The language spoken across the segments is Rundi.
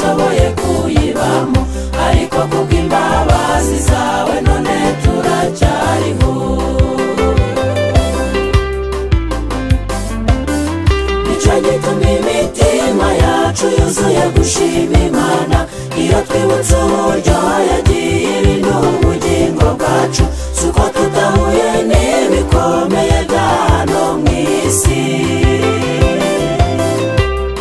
tudashoboye kuyibamo, ariko kubw'imbabazi zawe none turacyariho. Nicyo gituma imitima yacu yuzuye gushima Imana, iyo twibutse uburyo yagiye irinda ubugingo bwacu, suko tudahuye n'ibikomeye bya hano mu isi.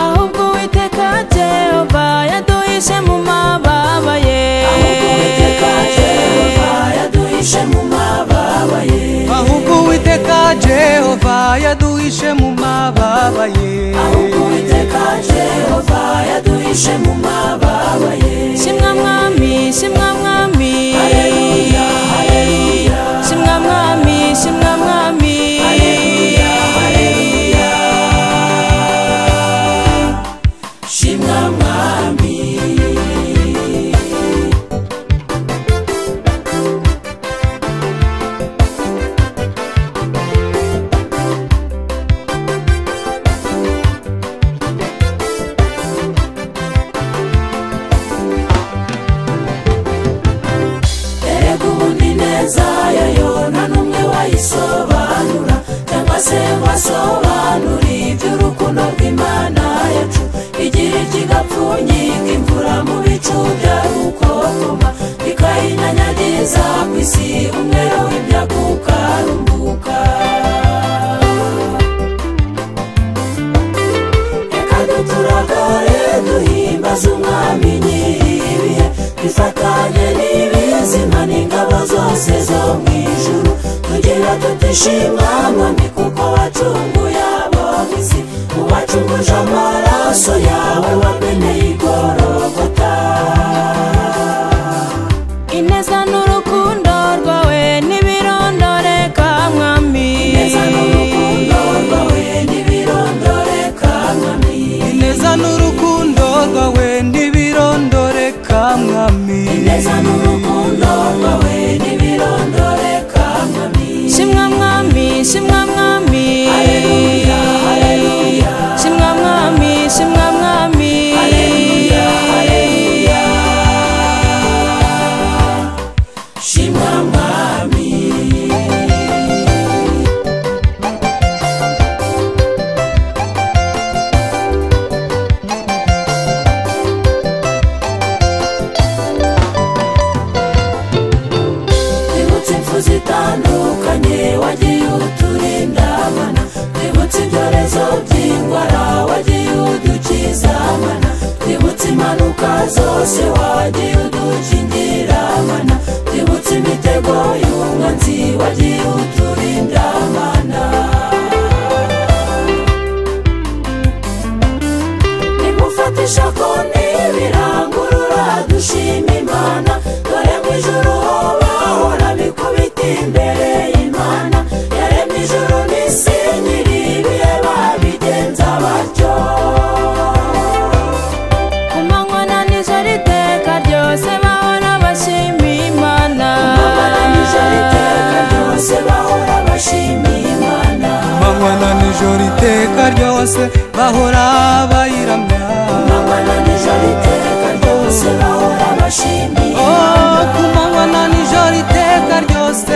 Ahubwo Uwiteka Jehova yaduhishe mu mababa ye. Ahubwo Uwiteka Jehova yaduhishe mu mababa ye. Ahubwo Uwiteka Jehova yaduhishe mu mababa ye. Ahubwo Uwiteka Jehova yaduhishe mu mababa ye. Shimwa Mwami, shimwa Mwami. Haleluya, haleluya. Shimwa Mwami, shimwa Mwami. Haleluya, haleluya. Shimwa Mwami. Erega ubundi neza yayo nta n'umwe wayisobanura, cyangwa se ngo asobanure iby'urukundo rw'Imana yacu. Igihe kigapfunyika imvura mu bicu bya rukokoma, ikayinyanyagiza ku isi, umwero w'imyaka ukarumbuka. Reka duturagare duhimbaze Umwami nyir'ibihe, twifatanye n'ibizima n'ingabo zose zo mu ijuru, tugira tuti shimwa Mwami kuko wacunguye abo mu isi, uwacunguje amaraso yawe wameneye i Gologota. Ineza n'urukundo rwawe ntibirondoreka Mwami. Ineza n'urukundo rwawe ntibirondoreka Mwami. Ineza n'urukundo rwawe ntibirondoreka Mwami. Ineza n'urukundo rwawe ntibirondoreka Mwami. Shimwa Mwami, shimwa Mwami. Haleluya, haleluya. Shimwa Mwami, shimwa Mwami. Haleluya, haleluya. Shimwa Mwami. Twibutse impfu zitandukanye wagiye uturinda mana, twibutse ibyorezo by'indwara wagiye udukiza mana, twibutse impanuka zose wagiye udukingira mana, twibutse imitego y'umwanzi wagiye uturinda mana. Nimufatisha koni birangurura dushima Imana, dore mu ijuru ho bahora bikubita imbere y'Imana, yaremye ijuru n'isi nyir'ibihe babigenza batyo. Ku manywa na nijoro iteka ryose bahora bashima Imana. Manywa na nijoro iteka ryose bahora bashima Imana. Manywa na nijoro iteka ryose bahora bayiramya. Manywa na nijoro iteka ryose bahora bashima Oh, Imana. ku manywa na nijoro iteka ryose